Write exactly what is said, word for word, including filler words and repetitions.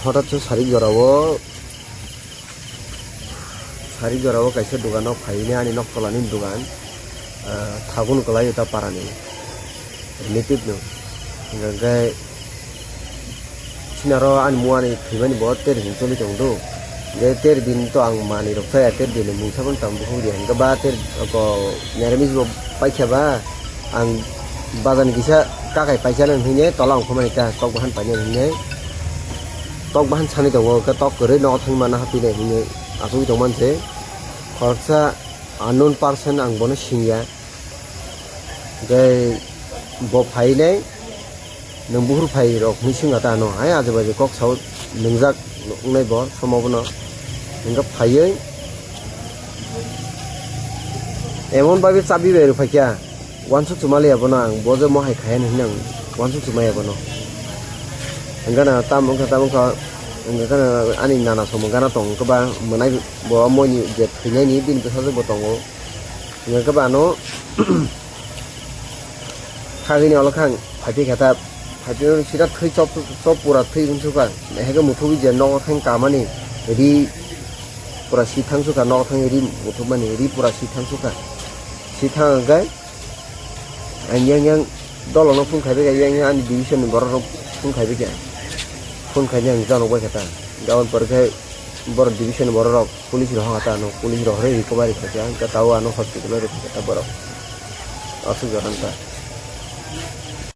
Hothat se sarik jorao, sarik jorao kaisa dogano phaine ani nok tolani dogan, ah, thagun kwlaio ta parani relative no. Hingkha khe sinaro ani muani thwimani bo ter din choli tongdo. Je ter din to ang manwi rok chaya, ter din ni mungsa phano tamo bukhuk di. Hingkhe ba ter ko neramis bo paikha ba ang bazar ni kisa kakai paisa nang hine tola ongkhormani ta tok bahan painani hine. Tok bahan sani tongo, khe tok kwrwi nogo thangwi manna hapinai hinwi achugwi tongmani se. Khoroksa unknown person ang bono singya. Tei bo phainai, nwng buhur phai rok hinwi swngya ta ano, hai aje baje kok sao nwngjak wngnai bo somo bono. Hingkhe phaiwi emon bagwi chabi bai rw phaikha. Uansuk chumaliya bono ang, bo je mohai khaiya hinwi ang uansuk chumaya bono. Hingkhe na tamo wngkha, tamo wngkha, hingkhe na ani nana somo gana tong khe ba mwnai bo moini je thwinaini bini bwsajwk bo tongo. Hingkhe ba ano thagwini olo khe ang phaiphi kha ta, phaiphi sida thwi chop, chop pura thwi wngsukha. Hingkhe muthubwi je nogo thang kamani ri pura si thangsukha, nogo thang ri muthubmani ri pura si thangsukha. Si thang hwnkhe Ang yang yang dolo no phone khai bai kha, yang yang ani division ni borok rok phone khai bai kha. Phone khai ni ang jano bai kha ta. Jabon pore khe borok division ni borok rok police rok ha ta no, police rok hore recovery khai kha, ang ta tao ano hospital o rw kha ta borok. Aswk jora ta.